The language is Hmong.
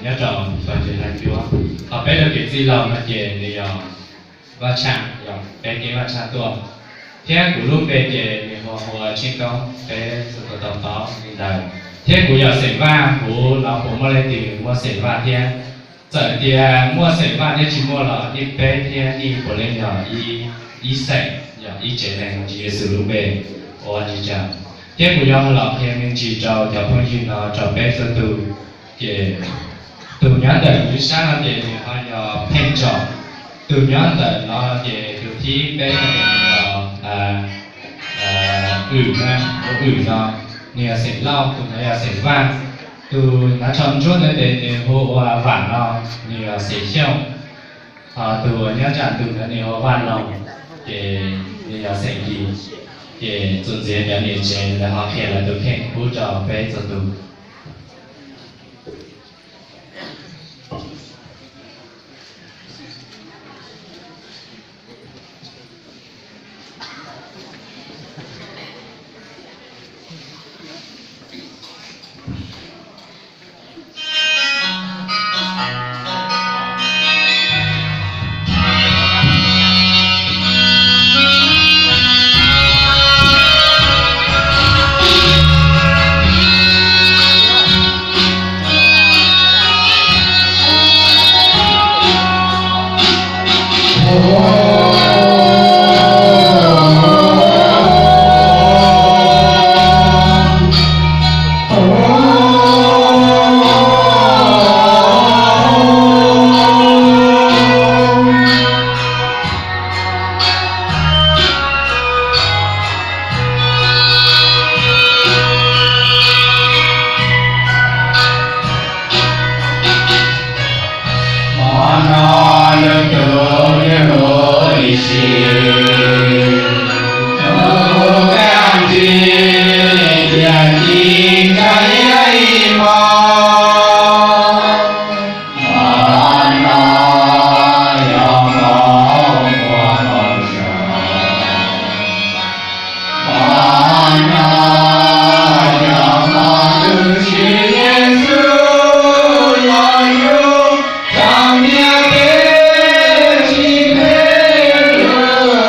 Nyob rau xyoo ob txhiab leej cuaj, ho peb tug kwv tij laus no ces nws yog Vaj Tshaj, yog peb keeb Vaj Tshaj tuaj, thiab kuv lub npe ces nws hu ua Tsheej Koob, peb txhua tus tau paub li ntawd. Thiab kuv yog xeem Vaj, kuv los puas muaj leej twg muaj xeem Vaj thiab? Txawm tias muaj xeem Vaj thiab tsis muaj los nej peb thiab nej puav leej yog ib xeem, yog ib tsev neeg Tswv Yexus lub npe ua ntsis tsav. Thiab kuv yuav los qhia me ntsis rau cov phooj ywg no rau peb txhua tus, ces tus nyob ntawm kuv ib sab no ces nws ho yog Pheej Tsom, tus nyob ntawm no ces tus thib peb no ces nws yog Wm, Wm no, nws yog xeem Lauj, tus no yog xeem Vaj. Tus nyob rau ntsuab ntawd ces nws hu ua Vam no, nws yog xeem Xyooj. Ho tus nyob nram ntug ntawd nws hu ua Vaj Loos, ces nws yog xeem Lis. Ces txuas ntxiv cov niam tsev lawv ho qhia lawv tus kheej pub rau peb txhua tus. Hmo no lub ntuj nyob huv ib si, ntuj kab ntsig tiag ci tag ib hmo. Hmo no yog hmo muaj hmoo zoo. Hmo no yog hmo tus Tswv Yexus los yug txog ntiaj teb tsis phem lug.